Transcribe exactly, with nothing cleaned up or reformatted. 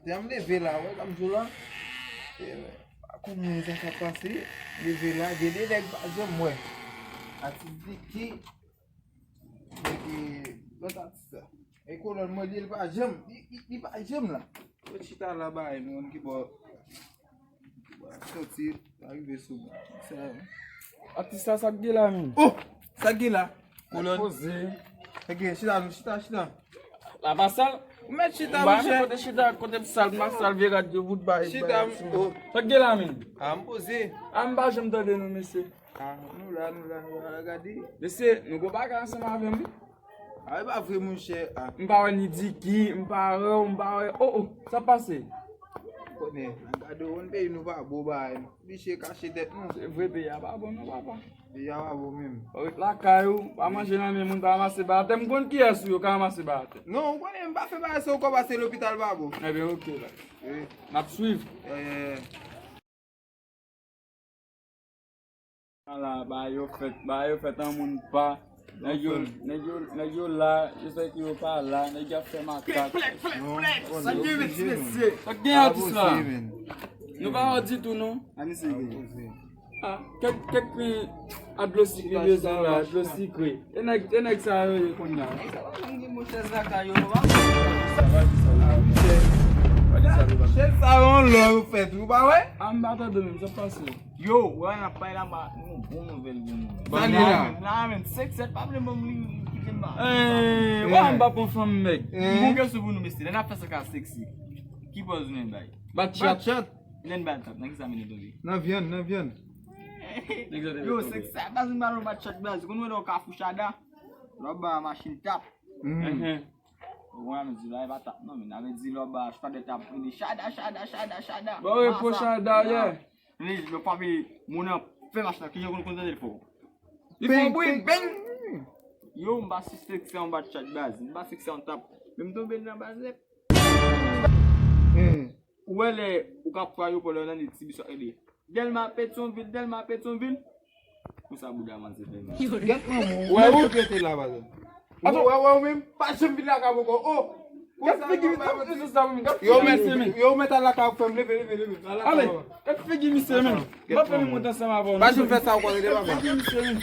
Jan m leve la, wè, sa m di w la. E, pa konnen sa k ap pase. Leve la, gen de nèg pa janm wè. Atis Vicky, nèg, e, lòt atis la. E kolòn mwen li, li pa janm, li, li, li pa janm la. Yo chita la, bay, nou konn ki bò. Soti, pa rive sou mwen. Sa, atis la, sa k gen la, menm? Oh! Sa k gen la? Kolòn. Poze. Sa k gen? Chita, nou chita, chita. La pa sal. Ou mèt chita, monchè. Kote chita, kote m sal, m pa sal, vye rad yo bout bay. Chita, m, oh. Sa k gen la, menm? A, m poze. A, m pa janm tande nou, mesye. A, nou la, nou la, nou la, gade. Mesye, nou gon bagay ansanm avè m, wi. A, e pa vre, monchè. A. M pa wè ni Diki, m pa wè w, m pa wè. Oh, oh, sa pase? Konnen, gade, w konn peyi nou pa bon, bay. Biche kache tèt nou. Se vre, peyi a pa bon, non, papa. Peyi a pa bon, menm. Ou ret lakay ou, pa manje nan men moun, pa ranmase ba atè. M konn kiyès ou yo ka ranmase ba atè. Non, ou konnen, m pa fè bagay sa, ou konn pase lopital pa bon. Ebyen, oke, la. Wi. N ap swiv. Yeah, yeah, yeah. Ala, bagay yo fèt, bagay yo fèt an moun pa. Nèg yo, nèg yo, nèg yo la, yo fè ke yo pa la, nèg yo ap fè makak. Plèk, plèk, plèk, plèk. Sa gen, mesye? Sa gen, atis la? Nou pa wè ditou, non. Anise gen. Ah, kèk, kèk, eh, a dlo sikre bezwen la, dlo sikre. E nèg, e nèg sa yo ye kounye a. Nèg sa pa janm gen bon chèz lakay yo, non, pa? Sa pa di sa, non. Pa di sa, non. Chèz sa yo an lò yo fèt, ou pa wè? Ah, m pa tande menm, sa pase. Yo, wè, n ap pale la, ba, nou bon nouvèl, bon nouvèl. Sa li la. La, menm, senk sèt pa vle ban m li, li kite m ba. Eh, wè, m pa pran fanm, nèg. M gon kesyon pou nou, mesye. Lè n ap fè sa ka seksi, ki pòz nou bay? Bat chat. Bat chat. Lè n bat chat, nan ki sa mennen tonbe? Nan vyann, nan vyann. Yo, seksi sa, baz, m ba nou bat chat, baz. Konn wè lè w ka fou chada? Lè w ba machin tap. Mhm. Ou konn sa m di la, e pa tap non, men avè di lè w ba chada tap, li chada, chada, chada, chada. Bon, repo chada, yeah. Li, lè w pa vle moun nan fè machin nan, ki jan konn konn tande l fò. Li fè yon bri, beng! Yo, m pa si seksi sa yon bat chat baz, m pa seksi sa yon tap. Men m tonbe nan baz nèt. Hmm. Ou wè lè ou ka pran yo pou lè nan li ti biswa ede. Dèlma Petyonvil, Dèlma Petyonvil. Konsa bouda manzè fè mal. Gèt manman w, ou menm ki rete la, baz. Ou wè, wè, ou menm, pa janm vin lakay mwen ankò. Oh! Gad figi misye, gad figi misye, men. Yo, mèt, yo, mèt al lakay ou, frè m, leve, leve, leve. Ale, gad figi misye, men. M ap fè li monte ansanm avè w. Pa janm fè sa ankò, tande, papa. Gad figi misye, men.